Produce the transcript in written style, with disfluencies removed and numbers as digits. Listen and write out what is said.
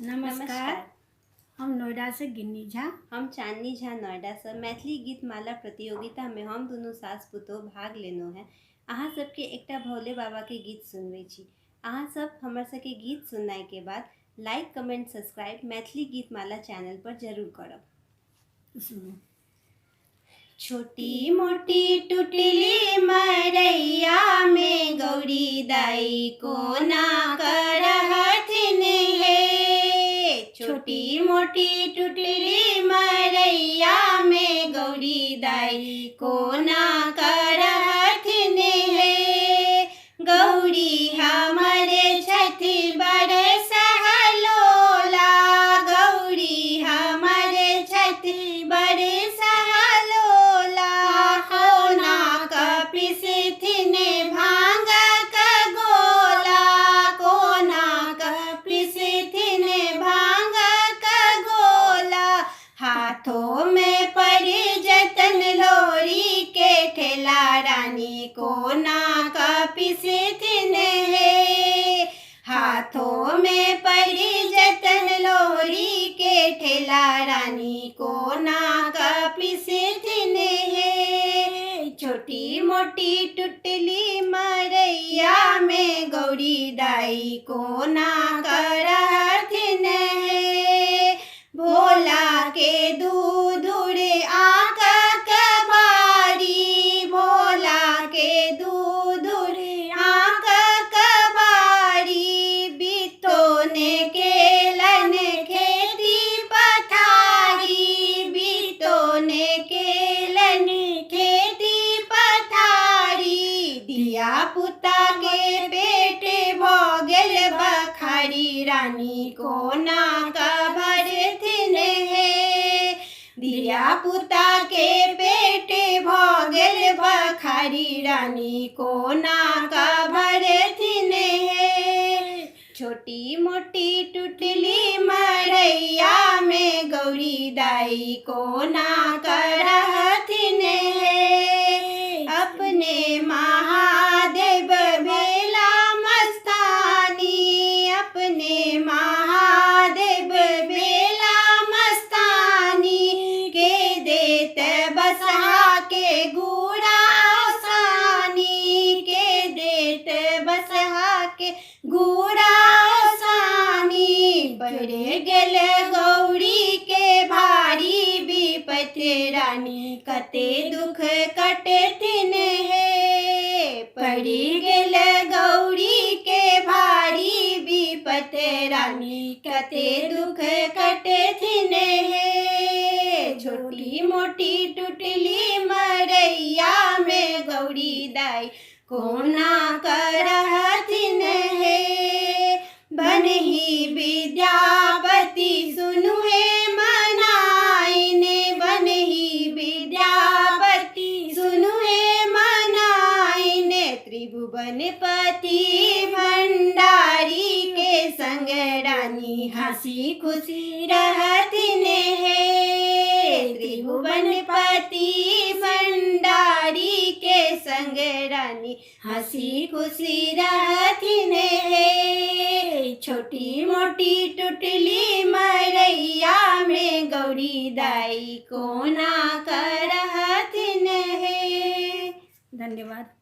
नमस्कार। हम नोएडा से गिन्नी झा। हम चांदनी झा नोएडा से। मैथिली गीत माला प्रतियोगिता में हम दुनू सास पुतोह भाग लेलहुँ हेँ। अहाँ सबके एकटा भोले बाबा के गीत सुनबै छी। अहाँ सब हमर सबके गीत सुननाइ के बाद लाइक कमेंट सब्सक्राइब मैथिली गीत माला चैनल पर जरूर करब। सुनू। छोटी मोटी टुटली मरैया में गौरी दाई कोना करहथिन हे। छोटी मोटी टुटली मरैया में गौरी दाई कोना करहथिन हे। गौरी हमर छथि बड़ सहलोला, गौरी हमर छथि बड़ सहलोला। कोना कपिसथिन भांगक गोला, कोना कपिसथिन भांगक गोला। हाथों में पड़ी जतन लोरी के ठेला रानी कोना कपिसथिन हे। हाथों में पड़ी जतन लोरी के ठेला रानी कोना कपिसथिन हे। छोटी मोटी टुटली मरैया में गौरी दाई कोना करथिन हे। भोला के दूधुर आँख कबारी, भोला के दूधुर आँख कबारी। बितोने केलन खेती पथारी, बितोने केलन खेती पथारी। धिया पुता के पेट भऽ गेल बखारी रानी कोना कभरथिन हे। धिया पुता के पेट भऽ गेल बखारी रानी कोना कभरथिन हे। छोटी मोटी टुटली मरैया में गौरी दाई कोना करहथिन हे। अपने महादेव भेला मस्तानी, अपने महादेव भेला मस्तानी। के देत बसहा के गुड़ा सानी, के देत बसहा के गुड़ा सानी। बढ़ गेल गौरी के भारी विपत रानी कते दुख कटथिन हे। पड़ि गेल गौरी के भारी विपत रानी कते दुख कटथिन हे। छोटी मोटी टुटली मरैया में गौरी दाई कोना करहथिन हे। बनही विद्यापति सुनु हे मनाइने, बनही विद्यापति सुनु हे मनाइने। त्रिभुवन पति भंडारी के संग रानी हंसी खुशी रहथिन हे। त्रिभुवन पति भंडारी के संग रानी हंसी खुशी रहथिन हे। छोटी मोटी टुटली मरैया में गौरी दाई कोना करहथिन हे। धन्यवाद।